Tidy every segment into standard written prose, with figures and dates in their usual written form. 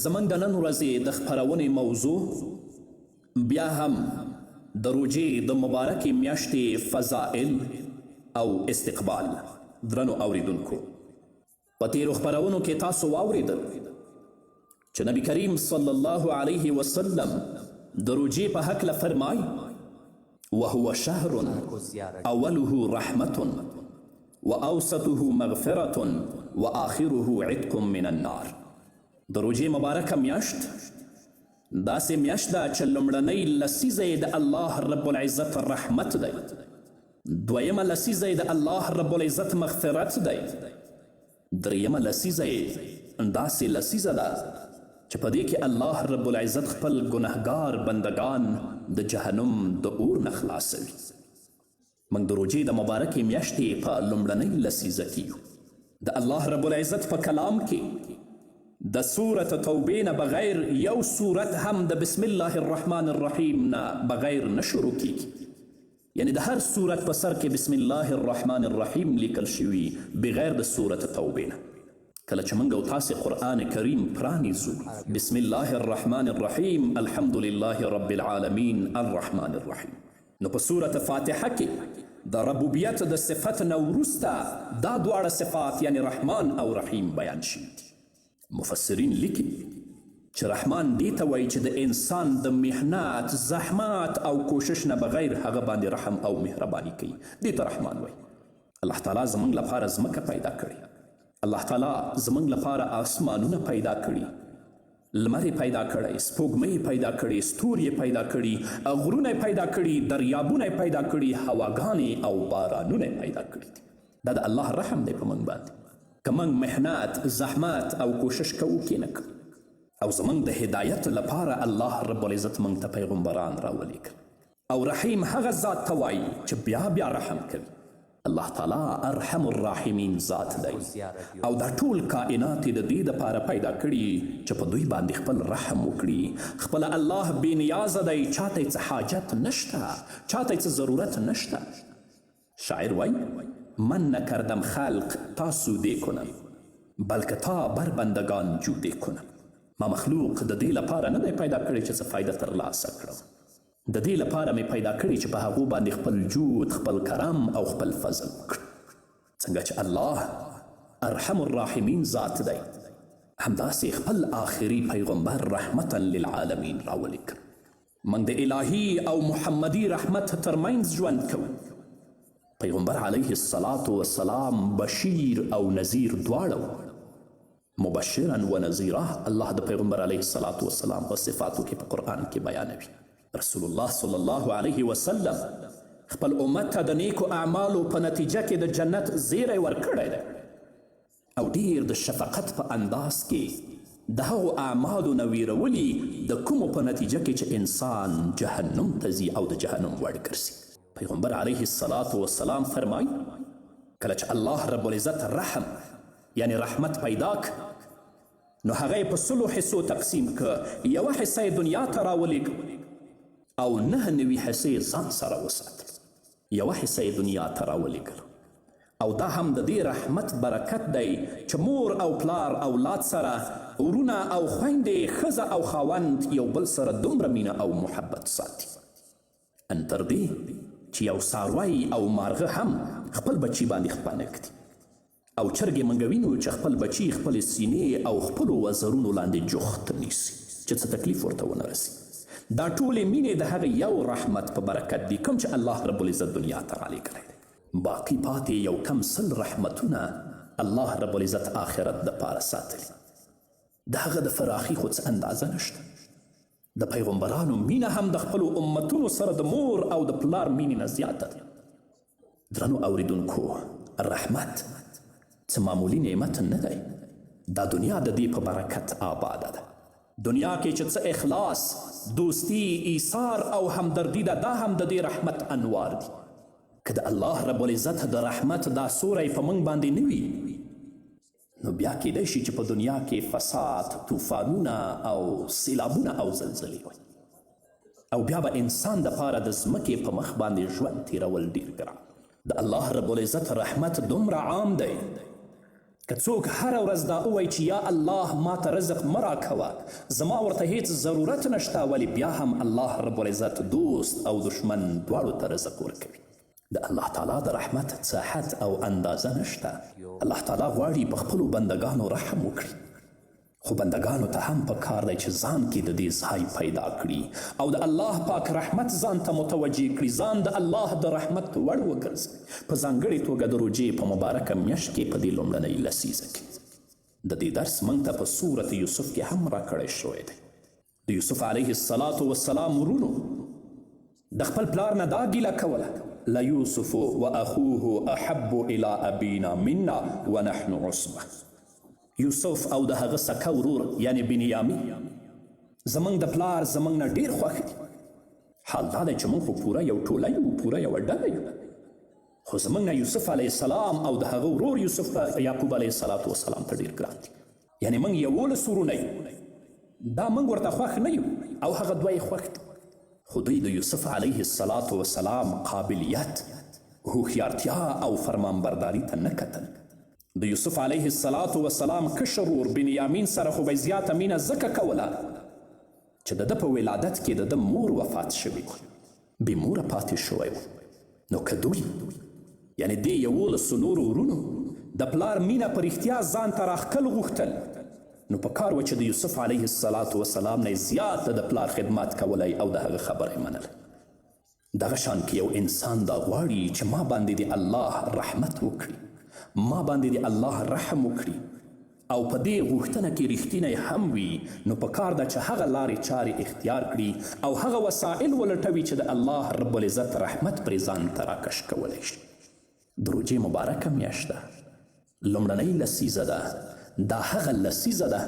زموږ د نن ورځې د خپرونې موضوع بیا هم د روژې د مبارکې میاشتې فضائل او استقبال. درنو اوریدونکو، په تیرو خپرونو کې تاسو واوریدل چې نبی کریم صلی الله علیه وسلم د روژې په هکله فرمای: وهو شهر اوله رحمة واوسطه مغفرة واخره عتق من النار. د روژې مبارکه میاشت داسې میاشت ده چې لومړنۍ لسیزه یې د الله رب العزت رحمت دی، دویمه لسیزه یې د الله رب العزت مغفرت دی، درېیمه لسیزه یې داسې لسیزه ده چې په دې کې الله رب العزت خپل ګنهګار بندګان د جهنم د اور نه خلاصوي. موږ د روژې د مبارکې میاشتې په لومړنۍ لسیزه کې یو. د الله رب العزت په کلام کې د سورة توبې نه بغیر یو سورت هم د بسم الله الرحمن الرحیم نه بغیر نه شروع کیږي، یعنی د هر سورت په سر کې بسم الله الرحمن الرحیم لیکل شوي بغیر د سورة توبې نه. کله چې موږ او تاسې قرآن کریم پرانیزو، بسم الله الرحمن الرحیم، الحمد لله رب العالمین الرحمن الرحیم، نو په سورة فاتحه کې د ربوبیت د صفت نه وروسته دا دواړه صفات یعنی رحمان او رحیم بیان شوي دي. مفسرین لیکي چې رحمان دې ته وایي چې د انسان د محنت، زحمت او کوشش نه بغیر هغه باندې رحم او مهرباني کوي، دې ته رحمان وایي. الله تعالی زموږ لپاره ځمکه پیدا کړې، الله تعالی زموږ لپاره آسمانونه پیدا کړي، لمر یې پیدا کړی، سپوږمۍ یې پیدا کړې، ستوري یې پیدا کړي، غرونه یې پیدا کړي، دریابونه یې پیدا کړي، هواګانې او بارانونه یې پیدا کړي دي. دا د الله رحم دی په موږ باندې که موږ محنت، زحمت او کوشش کوو کې نه کوو. او زموږ د هدایت لپاره الله رب العزت موږ ته پیغمبران راولیږل. او رحیم هغه ذات ته وایي چې بیا بیا رحم کوي. الله تعالی ارحم الراحمین ذات دی او دا ټول کائنات یې د دې دپاره پیدا کړي چې په دوی باندې خپل رحم وکړي. خپله الله بې نیازه دی، چاته یې څه حاجت نشته، چاته یې څه ضرورت نشته. شاعر وایي: من نکردم خلق تا سودې کنم، بلکه تا بر بندګان جودې کنم. ما مخلوق د دې لپاره نه دی پیدا کړی چې څه فایده ترلاسه کړم، د دې لپاره مې پیدا کړي چې په هغو باندې خپل جود، خپل کرم او خپل فضل وکړم. څنګه چې الله ارحم الراحمین ذات دی، همداسې خپل آخري پیغمبر رحمتا للعالمین راولیږه. موږ د الهي او محمدي رحمت ترمنځ ژوند کوو. پیغمبر علیه الصلاة والسلام بشیر او نذیر دواړه وو، مبشرا و نذیرا الله د پیغمبر علیه الصلاة والسلام په صفاتو کې په قرآن کې بیانوي. رسول الله صلی الله علیه وسلم خپل امت ته د نیکو اعمالو په نتیجه کې د جنت زیری ورکړی دی او ډیر د شفقت په انداز کې د هغو اعمالو نه ویرولي د کومو په نتیجه کې چې انسان جهنم ته ځي او د جهنم وړ ګرځي. پیغمبر علیه الصلاة والسلام فرمایي: کله چې الله رب العزت رحم یعنی رحمت پیدا که، نو هغه یې په 100 حصو تقسیم که، یوه حصه یې دنیا ته راولیږه او 99 حصې یې ځان سره وساتل. یوه حصه یې دنیا ته راولیږله او دا هم د دې رحمت برکت دی چې مور او پلار اولاد سره، ورونه او خویندې، ښځه او خاوند یو بل سره دومره مینه او محبت ساتي، ان تر دې چې یو څاروی او مارغه هم خپل بچي باندې خپه نه ږدي. او چرګې موږ وینو چې خپل بچي خپلې سینې او خپلو وزرونو لاندې جوخت نیسي چې څه تکلیف ورته ونه رسي. دا ټولې مینې د هغه یو رحمت په برکت دي کوم چې الله رب العزت دنیا ته رالیږلی دی. باقي پاتې یو کم 100 رحمتونه الله رب العزت آخرت دپاره ساتلي، د هغه د فراخي خو څه اندازه نشته. د پیغمبرانو مینه هم د خپلو امتونو سره د مور او د پلار مینې نه زیاته ده. درنو اوریدونکو، رحمت څه معمولي نعمت نه دی، دا دنیا د دې په برکت آباده ده. دنیا کې چې څه اخلاص، دوستي، ایثار او همدردي ده، دا هم د دې رحمت انوار دي. که د الله رب العزت د رحمت دا سوری په موږ باندې نه وي، نو بیا کیدای شي چې په دنیا کې فساد، طوفانونه او سیلابونه او زلزلې وي، او بیا به انسان دپاره د ځمکې په مخ باندې ژوند تیرول ډیر ګران. د الله رب العزت رحمت دومره عام دی که څوک هره ورځ دا ووایي چې یا الله ما ته رزق مه راکوه، زما ورته هیڅ ضرورت نشته، ولې بیا هم الله رب العزت دوست او دښمن دواړو ته رزق ورکوي. د الله تعالی د رحمت څه حد او اندازه نشته. الله تعالی غواړي په خپلو بندګانو رحم وکړي. خو بندګانو ته هم په کار دی چې ځان کې د دې ځای پیدا کړي او د الله پاک رحمت ځان ته متوجه کړي، ځان د الله د رحمت وړ وګرځوي، په ځانګړې توګه د روژې په مبارکه میاشت کې په دې لومړنۍ لسیزه کې. د دې درس موږ ته په سورة یوسف کې هم راکړی شوی دی. د یوسف علیه الصلاة والسلام ورونو د خپل پلار نه دا ګیله کوله، لیوسف واخوه احب الی ابینا منا ونحن عصبه. یوسف او د هغه سکه ورور یعنې بنیامین زمونږ د پلار زمونږ نه ډیر خوښ دي، حال دا دی چې مونږ خو پوره یو ټولی یو، پوره یوه ډله یو، خو زمونږ نه یوسف علیه السلام او د هغه ورور یوسف یعقوب علیه السلام ته ډیر ګران دي. یعنې موږ 11 ورونه یو، دا موږ ورته خوښ نه یو او هغه دوه یې خوښ دي. خو دوی د یوسف علیه الصلاة والسلام قابلیت، هوښیارتیا او فرمانبرداري ته نه کتل. د یوسف علیه الصلاة والسلام کشر ورور بنیامین سره خو به یې زیاته مینه ځکه کوله چې د ده په ولادت کې د ده مور وفات شوې وه، بې موره پاتې شوی و. نو که دوی یعنې دې 11 نورو ورونو د پلار مینه په رښتیا ځان ته راښکل غوښتل، نو په کار وه چې د یوسف علیه الصلاة والسلام نه یې زیات د پلار خدمت کولی او د هغه خبره یې منله. دغه شان که یو انسان دا غواړي چې ما باندې دې الله رحمت وکړي، ما باندې دې الله رحم وکړي او په دې غوښتنه کې رښتینی هم وي، نو په کار ده چې هغه لارې چارې اختیار کړي او هغه وسایل ولټوي چې د الله رب العزت رحمت پرې ځان ته راکش کولی شي. د روژې مبارکه میاشت ده، لومړنۍ لسیزه ده، دا هغه لسیزه ده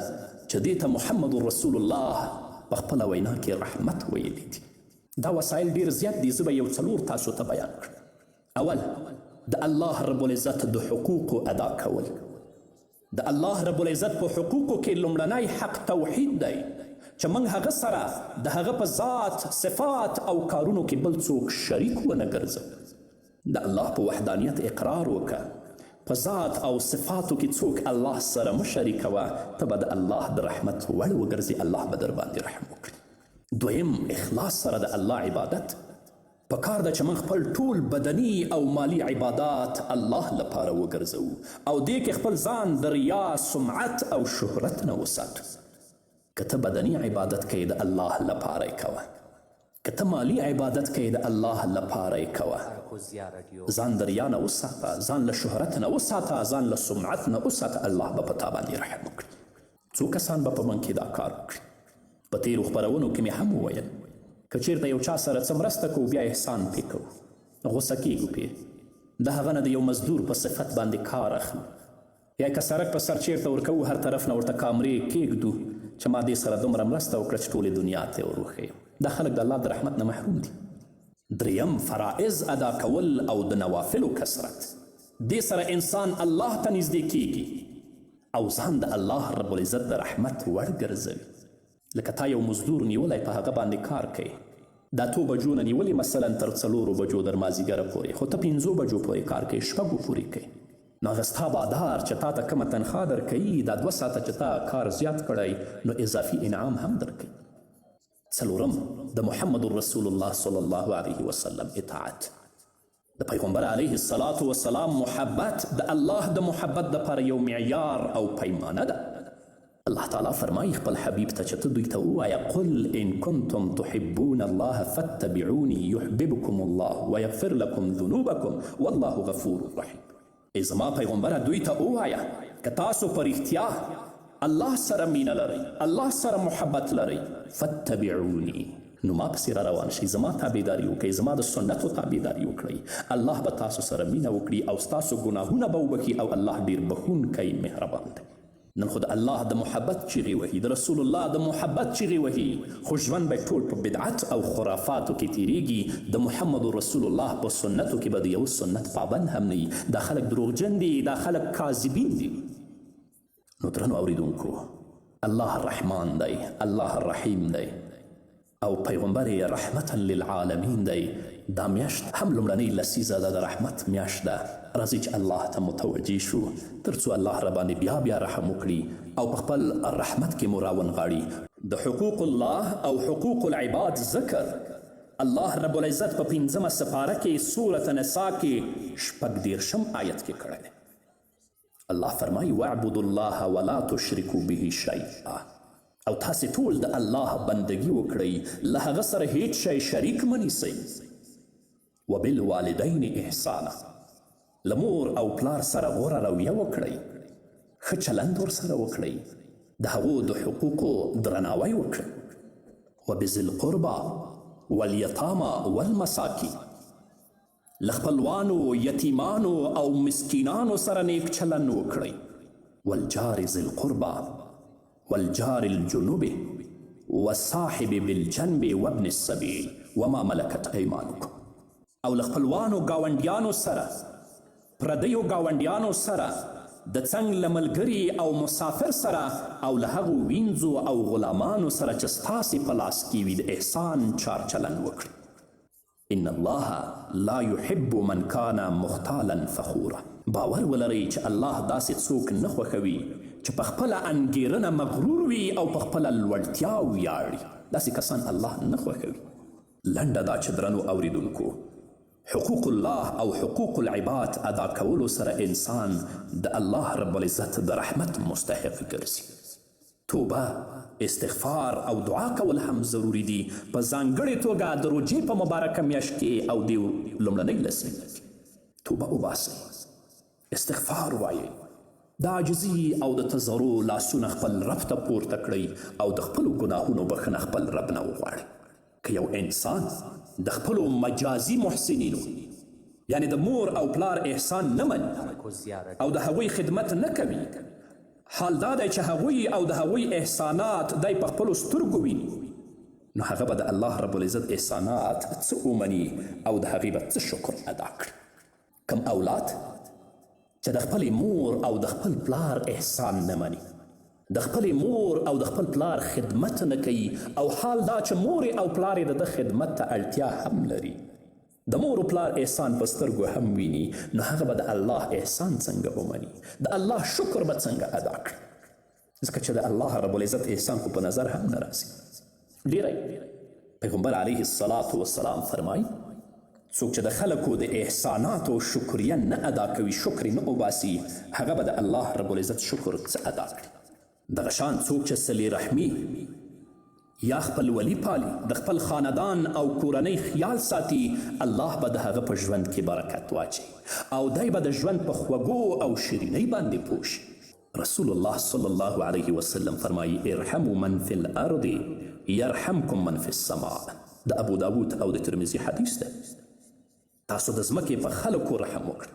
چې دې ته محمد رسول الله په خپله وینا کې رحمت ویلي دي. دا وسایل ډیر زیات دي، زه به یو څلور تاسو ته بیان کړم. اول، د الله رب العزت د حقوقو ادا کول. د الله رب العزت په حقوقو کې لومړنی حق توحید دی چې موږ هغه سره د هغه په ذات، صفات او کارونو کې بل څوک شریک ونه ګرځوو. د الله په وحدانیت اقرار وکړه، په ذات او صفاتو کې څوک الله سره مه شریکوه، ته به د الله د رحمت وړ وګرځې، الله به در باندې رحم وکړي. دویم، اخلاص سره د الله عبادت. په کار ده چې موږ خپل ټول بدني او مالي عبادات الله لپاره وګرځوو او دې کې خپل ځان د ریا، سمعت او شهرت نه وساتو. که ته بدني عبادت کوې د الله لپاره یې کوه، که ته مالي عبادت کوې د الله لپاره یې کوه. ځان د ریا نه وساته، ځان له شهرت نه وساته، ځان له سمعت نه وساته، الله به په تا باندې رحم وکړي. څو کسان به په موږ کې دا کار وکړي؟ په تېرو خپرونو کې مې هم وویل، که چېرته یو چا سره څه مرسته کوو بیا احسان پرې کوو، غوسه کېږو پرې، د هغه نه د یو مزدور په صفت باندې کار اخلو، یا که سرک په سر چېرته ورکوو هر طرف نه ورته کامرې کېږدو چې ما دې سره دومره مرسته وکړه چې ټولې دنیا ته یې ور وښیم. دا خلک د الله د رحمت نه محروم دي. دریم، فرائض ادا کول او د نوافلو کثرت. دې سره انسان الله ته نږدې کېږي او ځان د الله رب العزت د رحمت وړ ګرځوي. لکه تا یو مزدور نیولی په هغه باندې کار کوې، د 8 بجو نه نیولې مثلا تر 4 بجو در مازیګره پورې، خو ته 5 بجو پورې کار کوې، 6 پورې کوې، نو هغه ستا بادار چې تا ته کومه تنخوا درکوي، دا 2 ساعته چې تا کار زیات کړی نو اضافي انعام هم درکوي. څلورم، د محمد رسول الله صلی الله علیه وسلم اطاعت. د پیغمبر علیه الصلاة والسلام محبت د الله د محبت دپاره یو معیار او پیمانه ده. الله تعالی فرمایي خپل حبیب ته چې ته دوی ته ووایه، قل ان کنتم تحبون الله فاتبعوني یحببکم الله ویغفر لکم ذنوبکم والله غفور رحیم. ای زما پیغمبره دوی ته ووایه که تاسو په رښتیا الله سره مینه لرئ، الله سره محبت لرئ، فاتبعوني، نو ما پسې را روان شئ، زما تابعداري وکړئ، زما د سنتو تابعداري وکړئ، الله به تاسو سره مینه وکړي او ستاسو ګناهونه به وبخښي او الله ډیر بخښونکی مهربان دی. نن خو د الله د محبت چیغې وهي، د رسول الله د محبت چیغې وهي، خو ژوند به ټول په بدعت او خرافاتو کې تیریږي. د محمد رسول الله په سنتو کې به د یو سنت پابند هم نه وي. دا خلک دروغجن دي، دا خلک کاذبین دي. نو درنو اوریدونکو، الله الرحمن دی، الله الرحیم دی او پیغمبر یې رحمتا للعالمین دی. دا میاشت هم لومړنۍ لسیزه ده، د رحمت میاشت ده. راځئ چې الله ته متوجه شو، تر څو الله راباندې بیا بیا رحم وکړي او په خپل رحمت کې مو راونغاړي. د حقوق الله او حقوق العباد ذکر الله رب العزت په پنځمه سپاره کې سورة نساء کې 36 آیت کې کړی دی. الله فرمایي واعبدوا الله ولا تشرکوا به شیئا، او تاسې ټول د الله بندګي وکړئ، له هغه سره هیڅ شی شریک مه نیسئ. وبالوالدین احسانا، له مور او پلار سره غوره رویه وکړئ، ښه چلند ورسره وکړئ، د هغو د حقوقو درناوی وکړئ. وبذي القربی والیتامی والمساکین، له خپلوانو، یتیمانو او مسکینانو سره نیک چلند وکړئ. والجار ذي القربی والجار الجنب والصاحب بالجنب وابن السبیل وما ملکت ایمانکم، او له خپلوانو ګاونډیانو سره، پردیو ګاونډیانو سره، د څنګ له ملګري او مسافر سره، او له هغو وینځو او غلامانو سره چې ستاسې په لاس کې وي د احسان چار چلند وکړئ. ان الله لا يحب من کان مختالا فخورا، باور ولرئ چې الله داسې څوک نه خوښوي چې په خپله انګېرنه مغرور وي او په خپله لوړتیا ویاړي، داسې کسان الله نه خوښوي. لنډه دا چې درنو اورېدونکو، حقوق الله او حقوق العباد ادا کولو سره انسان د الله رب العزت د رحمت مستحق ګرځي. توبه، استغفار او دعا کول هم ضروري دي، په ځانګړې توګه د روژې په مبارکه میاشت کې او دې لومړنۍ لسیزه کې. توبه وباسئ، استغفار وایئ، د عاجزي او د تضرع لاسونه خپل رب ته پورته کړئ او د خپلو ګناهونو بښنه خپل رب نه وغواړئ. که یو انسان د خپلو مجازي محسنینو یعنې د مور او پلار احسان نه مني او د هغوی خدمت نه کوي، حال دا دی چې هغوی او د هغوی احسانات دی په خپلو سترګو ویني، نو هغه به د الله رب العزت احسانات څه ومني او د هغې به څه شکر ادا کړي. کوم اولاد چې د خپلې مور او د خپل پلار احسان نه مني، د خپلې مور او د خپل پلار خدمت نه کوي، او حال دا چې مور او پلار یې د ده خدمت ته اړتیا هم لري، د مور و پلار احسان په سترګو هم ویني، نو هغه به د الله احسان څنګه ومني، د الله شکر به څنګه ادا کړي؟ ځکه چې د الله رب العزت احسان خو په نظر هم نه راځي. ډیری پیغمبر علیه الصلاة والسلام فرمایي څوک چې د خلکو د احساناتو شکریه نه ادا کوي، شکر نه وباسي، هغه به د الله رب العزت شکر څه ادا کړي؟ دغه شان څوک چې صلې رحمي یا خپل ولي پالي، د خپل خاندان او کورنۍ خیال ساتي، الله به د هغه په ژوند کې برکت واچوي او دی به د ژوند په خوږو او شیرینۍ باندې پوه شي. رسول الله صلی الله علیه وسلم فرمایي ارحموا من فی الارض یرحمکم من فی السماء، د ابو داود او د ترمذي حدیث دی. تاسو د ځمکې په خلکو رحم وکړئ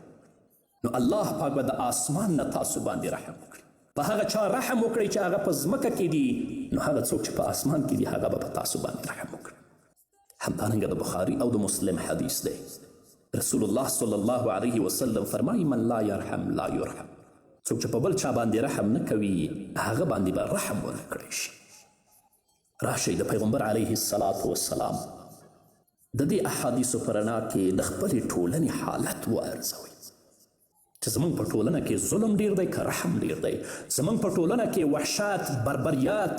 نو الله پاک به د آسمان نه تاسو باندې رحم وکړي. په هغه چا رحم وکړئ چې هغه په ځمکه کې دي، نو هغه څوک چې په آسمان کې دي هغه به په تاسو باندې رحم وکړي. همدارنګه د بخاري او د مسلم حدیث دی، رسول الله صلی الله علیه وسلم فرمایي من لا یرحم لا یرحم، څوک چې په بل چا باندې رحم نه کوي هغه باندې به رحم ونه کړی شي. راشئ د پیغمبر علیه الصلاة والسلام د دې احادیثو په رڼا کې د خپلې ټولنې حالت وارزوئ چې زموږ په ټولنه کې ظلم ډیر دی که رحم ډیر دی، زموږ په ټولنه کې وحشت، بربریات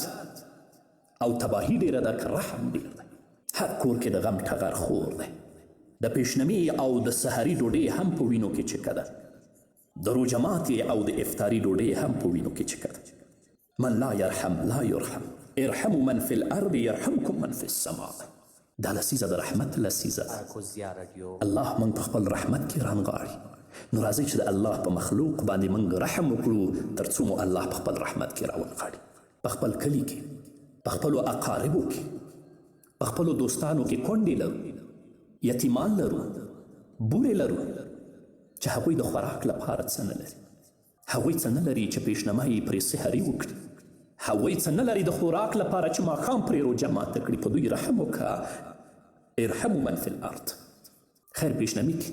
او تباهي ډیره ده که رحم ډیر دی. هر کور کې د غم ټغر خور دی، د پیشنمي او د سحري ډوډۍ هم په وینو کې چکه ده، د روژه ماتې او د افطاري ډوډۍ هم په وینو کې چکه ده. من لا يرحم لا يرحم ارحموا من في الارض يرحمكم من في السماء. دا لسیزه د رحمت لسیزه ده. الله موږ په خپل رحمت کې رانغاړي، نو راځئ چې د الله په مخلوق باندې موږ رحم وکړو تر څو مو الله په خپل رحمت کې راونغاړي. په خپل کلي کې، په خپلو اقاربو کې، په خپلو دوستانو کې کونډې لرو، یتیمان لرو، بورې لرو چې هغوی د خوراک لپاره څه نه لري، هغوی څه نه لري چې پیشنما یې پرې سحري وکړي، هغوی څه نه لري د خوراک لپاره چې ماښام پرې روژه ماته کړي. په دوی رحم وکړه، ارحموا من فی الارض. خیر پیشنمي کې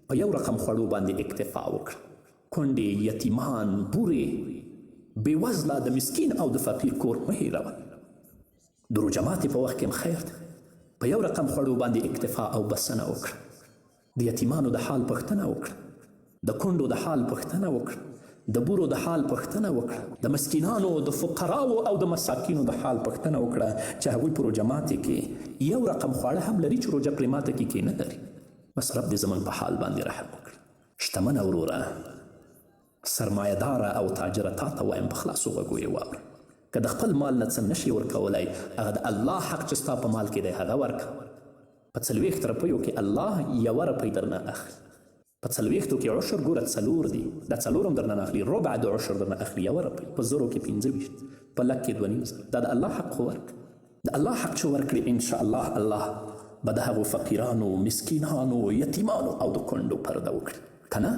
په یو رقم خوړو باندې اکتفا وکړه. کونډې، یتیمان، بورې، بېوزله، د مسکین او د فقیر کور مه هېروه. د روژه ماتې په وخت کې هم خیر دی. په یو رقم خوړو باندې اکتفا او بسنه وکړه. د یتیمانو د حال پوښتنه وکړه، د کونډو د حال پوښتنه وکړه، د بورو د حال پوښتنه وکړه، د مسکینانو، د فقراوو او د مساکینو د حال پوښتنه وکړه چې هغوی په روژه ماتې کې یو رقم خواړه هم لري چې روژه پرې ماته کړي کې نه لري. بس رب دې زموږ په حال باندې رحم وکړي. شتمنه وروره! سرمایه داره او تاجره تاته وایم په خلاصو غوږو یې واوره که د خپل مال نه څه نشې ورکولای هغه د الله حق چې ستا په مال کې دی هغه ورکړه. په 40 رپیو کې الله یوه رپۍ درنه اخلي. په څلوېښتو کې عشر ګوره څلور دي دا څلور هم درنه نه اخلي ربع د عشر درنه اخلي یوه رپۍ په زرو کې 25 په لک کې 2.5 زره دا د الله حق خو ورکړه. د الله حق چې ورکړې ان شاء الله الله به د هغو فقیرانو، مسکینانو، یتیمانو او د کونډو پرده وکړي. که نه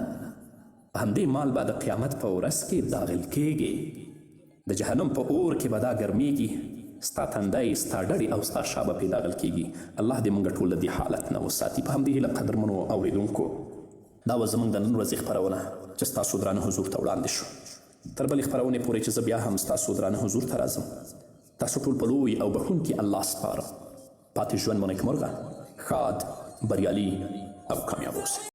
په همدې مال به د قیامت په ورځ کې داغل کېږې، د جهنم په اور کې به دا ګرمېږي، ستا تندی، ستا ډډې او ستا شا به پرې داغل کېږي. الله دې مونږ ټول له دې حالت نه وساتي. په همدې هیله قدرمنو اورېدونکو! دا وه زمونږ د نن ورځې خپرونه چې ستاسو درانه حضور ته وړاندې شو. تر بلې خپرونې پورې چې زه بیا هم ستاسو درانه حضور ته راځم، تاسو ټول په لوی او بښونکي الله سپارم. پاتې ژوند مو نیکمرغه، ښاد، بریالي او کامیاب اوسئ.